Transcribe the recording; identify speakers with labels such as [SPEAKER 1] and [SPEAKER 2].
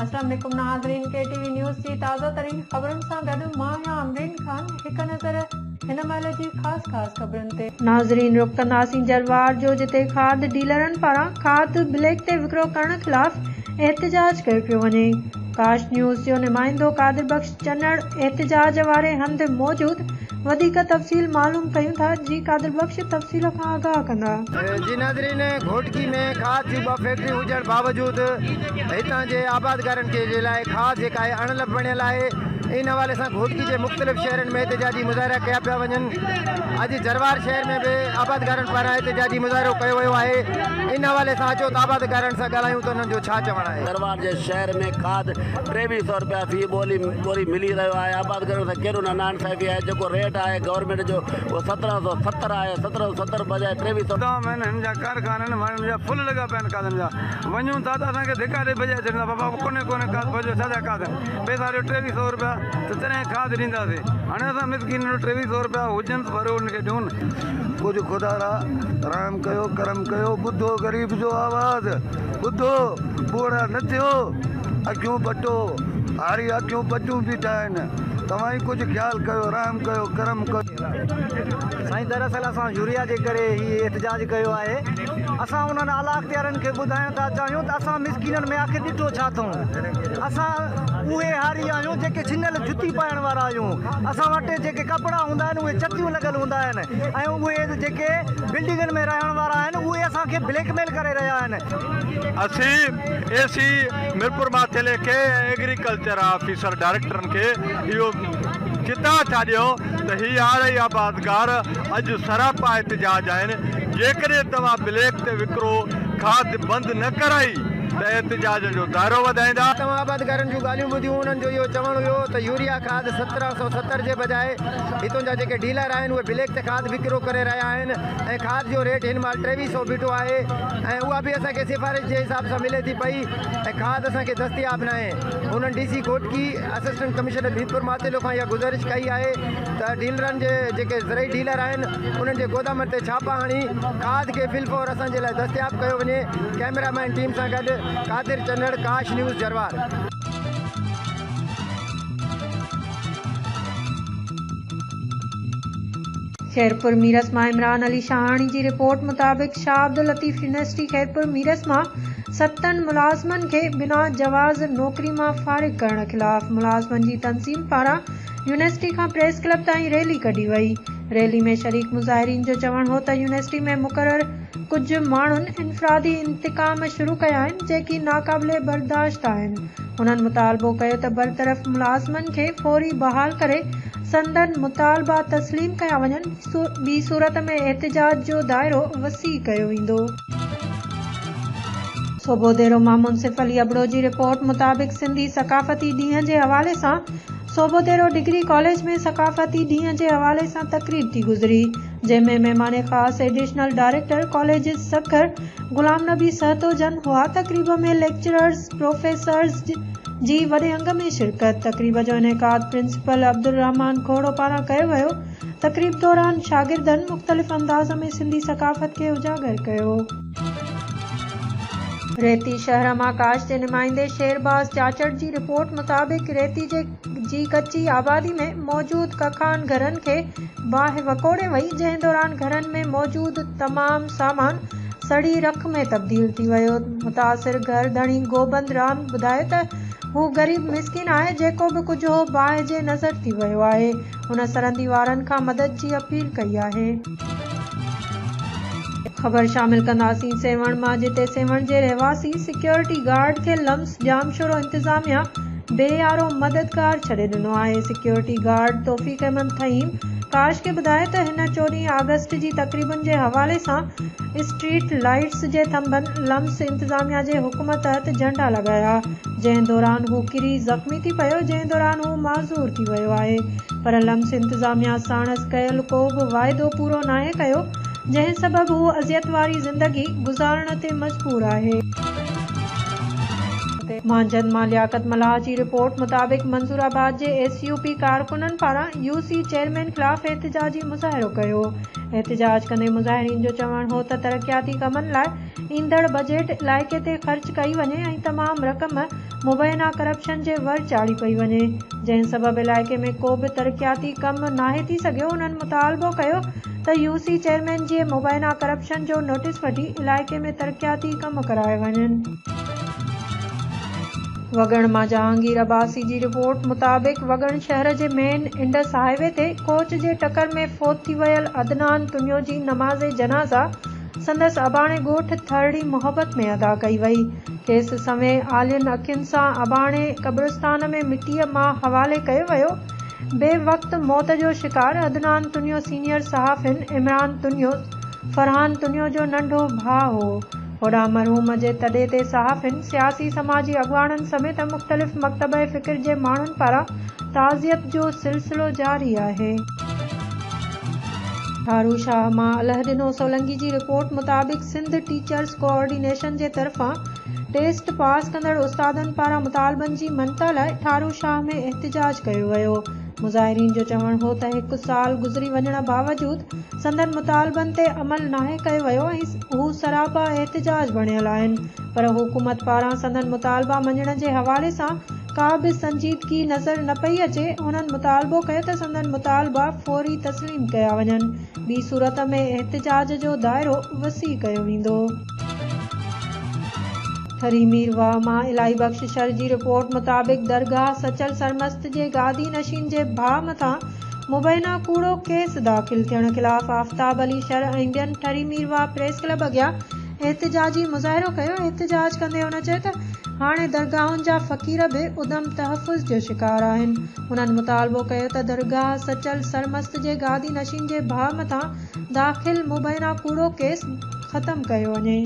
[SPEAKER 1] السلام عليڪم ناظرين ڪي ٽي وي نيوز جي تازه ترين خبرن سان گڏ مان آهيان امرين خان هڪ نظر هن مهل جي خاص خاص خبرن تي. ناظرين رخ ڪنداسين جروار جو جتي کاڌ ڊيلرن پاران کاڌ بليڪ تي وڪرو ڪرڻ خلاف احتجاج ڪيو پيو وڃي ڪاش نيوز جو نمائندو قادر بخش چنڙ احتجاج واري هنڌ موجود وڌيڪ تفصيل معلوم ڪيون ٿا جي قادر بخش تفصيل کان آگاهه ڪندا.
[SPEAKER 2] جي ناظرين گهوٽڪي ۾ کاڌ جون ٻه فيڪٽريون هجڻ باوجود هتان جي آبادگارن کي جي لاء کاڌ جيڪا آهي اڻلڀ بڻيل آهي ان حوالي سان گهوٽڪي جي مختلف شهرن ۾ احتجاجي مظاهرا ڪيا پيا وڃن اڄ جروار شهر ۾ به آبادگارن پاران احتجاجي مظاهرو ڪيو ويو آهي ان حوالي سان اچو ته آبادگارن سان ڳالهايون ته انهن جو ڇا چوڻ آهي.
[SPEAKER 3] جروار جي شهر ۾ کاڌ 23 سئو رپيا في ٻولي ٻوري ملي رهيو آهي آبادگارن سان ڪيڏو نه ناانصافي آهي جيڪو ريٽ آهي گورنمينٽ جو اهو 1770 آهي 1770 بجاء 23 سئو.
[SPEAKER 4] گودام آهن هن جا ڪارخانا آهن هن جا ڦل لڳا پيا آهن کاڌن جا وڃون ٿا ته اسان کي ڌڪا ڏئي ڀڄائي ڇڏيندا بابا ڪونهي ڪونهي کاڌ ڀڄو ڇا جا کاڌ آهن پئسا ڏيو 23 سئو رپيا ته تڏهن کاڌ ڏينداسين هاڻي اسان مسڪينن وٽ 23 سئو رپيا هجن ته ڀرو انهن کي ڏيون نه.
[SPEAKER 5] ڪجهه خدارا رحم ڪيو ڪرم ڪيو ٻڌو غريب جو آواز ٻڌو ٻوڙا نه ٿيو. اکيون پٽو، هاري اکيون پٽيون بيٺا آهن، توهان ئي ڪجهه خيال ڪيو، رحم ڪيو، ڪرم ڪيو.
[SPEAKER 2] سائين دراصل اسان يوريا جي ڪري هي احتجاج ڪيو آهي، اسان انهن اعليٰ اختيارين کي ٻڌائڻ ٿا چاهيون ته اسان مسڪينن ۾ آخر ڏٺو ڇا اٿئون، اسان اهي هاري آهيون جيڪي ڇنل جتي پائڻ وارا آهيون، اسان وٽ جيڪي ڪپڙا هوندا آهن اهي چتيون لڳل هوندا آهن ۽ اهي جيڪي بلڊنگن ۾ رهڻ وارا آهن اهي اسان کي بليڪ ميل ڪري رهيا آهن.
[SPEAKER 4] اسين اي سي ميرپور ماٿيلي کي ۽ ايگريڪلچر آفيسر ڊائريڪٽرن کي اهو چتاء ٿا ڏيون ته هي آرائي آبادگار اڄ سراپا احتجاج آهن جيڪڏهن توهان بليڪ تي وڪرو کاڌ بند نه ڪرائي ته احتجاج جو دائرو وڌائيندا.
[SPEAKER 2] توهان آبادگارن جون ڳالهيون ٻڌيون انهن جو اهو چوڻ هيو ته يوريا کاڌ 1770 جي بجاء هتون جا جيڪي ڊيلر آهن اهي بليڪ تي کاڌ وڪرو ڪري رهيا آهن ۽ کاڌ جو ريٽ هن مهل 23 سئو بيٺو آهي ۽ اها به اسان کي سفارش جي حساب سان ملي ٿي پئي ۽ کاڌ اسان کي دستياب ناهي. هنن D C Ghotki, assistant commissioner Mirpur Mathelo کان اها گذارش ڪئي آهي ته ڊيلرن جي جيڪي زرعي ڊيلر آهن انهن جي گودامن تي ڇاپا هڻي کاڌ کي في الفور اسان جي لاء دستياب ڪيو وڃي. ڪئميرا مين ٽيم سان گڏ قادر چنڙ، ڪاش نيوز جروار.
[SPEAKER 1] خيرپور ميرس مان عمران علي شاهاڻي جي رپورٽ مطابق شاهه عبداللطيف يونيورسٽي خيرپور ميرس مان ستن ملازمن کي بنا جواز نوڪري مان فارغ ڪرڻ خلاف ملازمن جي تنظيم پاران يونيورسٽي کان پريس ڪلب تائين ريلي ڪڍي وئي ريلي ۾ شريڪ مظاهرين جو چوڻ هو ته يونيورسٽي ۾ مقرر ڪجهه ماڻهن انفرادي انتقام شروع ڪيا آهن جيڪي ناقابل برداشت آهن هنن مطالبو ڪيو ته برطرف ملازمن کي فوري بحال ڪري سندن مطالبا تسليم ڪيا وڃن، ٻي صورت ۾ احتجاج جو دائرو وسيع ڪيو ويندو. صوڀوديرو مان منصف علي ابڙو جي رپورٽ مطابق سنڌي ثقافتي ڏينهن جي حوالي سان سوڀوديرو ڊگري ڪاليج ۾ ثقافتي ڏينهن جي حوالي سان تقريب ٿي گذري جنهن ۾ مهمان خاص additional director colleges Sukkur Ghulam Nabi Sahito جن هئا تقريب ۾ ليڪچررز پروفيسرز جي وڏي انگ ۾ شرڪت تقريب جو انعقاد پرنسپل عبدالرحمان کوڙو پاران ڪيو ويو تقريب دوران شاگردن مختلف انداز ۾ سنڌي ثقافت کي اجاگر ڪيو. ريتي شهر مان ڪاش جي نمائندي شير باز چاچڙ جي رپورٽ مطابق ريتي جي جي ڪچي آبادي ۾ موجود ڪکان گهرن کي باهه وڪوڙي وئي جنهن دوران گهرن ۾ موجود تمام سامان سڙي رک ۾ تبديل ٿي ويو متاثر گهر ڌڻي گوبند رام ٻڌايو ته هو غريب مسڪين آهي جيڪو به ڪجهه هو باهه جي نظر ٿي ويو آهي هن سرندي وارن کان مدد جي اپيل ڪئي آهي. خبر شامل ڪنداسين سيوهڻ مان جتي سيوهڻ جي رهواسي سيڪيورٽي گارڊ کي لمس ڄامشورو انتظاميا بي يارو مددگار ڇڏي ڏنو آهي سيڪيورٽي گارڊ توفيق احمد ٿهيم ڪاش کي ٻڌايو ته هن 14 آگسٽ جي تقريبن جي حوالي سان اسٽريٽ لائيٽس جي ٿنڀن لمس انتظاميا جي حڪم تحت جهنڊا لڳايا جنهن دوران هو ڪري زخمي ٿي پيو جنهن دوران هو معذور ٿي ويو آهي پر لمس انتظاميا ساڻس ڪيل ڪو به واعدو پورو ناهي ڪيو جنهن سبب هو اذيت واري زندگي گذارڻ تي مجبور آهي. مانجهند مان لياقت ملاح جي رپورٽ مطابق منظور آباد جي ايس يو پي ڪارڪنن پاران يو سي چيئرمين خلاف احتجاجي مظاهرو ڪيو. احتجاج ڪندي مظاهرين جو چوڻ هو ته ترقياتي ڪمن لاء ايندڙ بجيٽ علائقي تي خرچ ڪئي وڃي ۽ تمام رقم مبينا ڪرپشن جي ور چاڙهي پئي وڃي جنهن سبب علائقي ۾ ڪو به ترقياتي ڪم ناهي ٿي سگهيو انهن مطالبو ڪيو ته يو سي چيئرمين جي مبينا ڪرپشن جو نوٽيس وٺي علائقي ۾ ترقياتي ڪم ڪرايا وڃن. وڳڻ مان جهانگير عباسي جي رپورٽ مطابق وڳڻ شهر جي مين انڊس هاء وي تي ڪوچ جي ٽڪر ۾ فوت ٿي ويل عدنان تنيو جي نماز جنازه سندس اباڻي ڳوٺ ٿرڙي محبت ۾ ادا ڪئي وئي. کيس سوين آلين اکين سان اباڻي قبرستان ۾ مٽيء ماء حوالي ڪيو ويو. بي وقت موت جو شڪار عدنان تنيو سينيئر صحافين عمران تنيو، فرحان تنيو جو ننڍو ڀاء هو. هوڏانهن مرحوم جي تڏي تي صحافين، سياسي سماجي اڳواڻن سميت مختلف مڪتبه فڪر جي ماڻهن پاران تعزيت جو سلسلو جاري آهي. ٺارو شاهه مان الهڏنو سولنگي جي رپورٽ مطابق سنڌ ٽيچرز ڪوآرڊينيشن جي طرفان ٽيسٽ پاس ڪندڙ استادن پاران مطالبن جي مڃتا لاء ٺارو شاهه ۾ احتجاج ڪيو ويو. مظاهرين جو چوڻ هو ته هڪ سال گذري وڃڻ باوجود سندن مطالبن تي عمل ناهي ڪيو ويو ۽ هو سراپا احتجاج بڻيل آهن پر حڪومت پاران سندن مطالبا مڃڻ جي حوالي سان ڪا به سنجيدگي نظر نه پئي اچي، هنن مطالبو ڪيو ته سندن مطالبا فوري تسليم ڪيا وڃن، ٻي صورت ۾ احتجاج جو دائرو وسيع ڪيو ويندو. ٺري ميرواهه مان الاهي بخش شر جي رپورٽ مطابق درگاهه سچل سرمست جي گادي نشين جي ڀاء مٿان مبينا ڪوڙو ڪيس داخل ٿيڻ خلاف آفتاب علي شر ۽ ٻين ٺري ميرواهه پريس ڪلب اڳيان احتجاجي مظاهرو ڪيو، احتجاج ڪندي هن چيو ته هاڻي درگاهن جا فقير به عدم تحفظ جو شڪار آهن، هنن مطالبو ڪيو ته درگاهه سچل سرمست جي گادي نشين جي ڀاء مٿان داخل مبينا ڪوڙو ڪيس ختم ڪيو وڃي.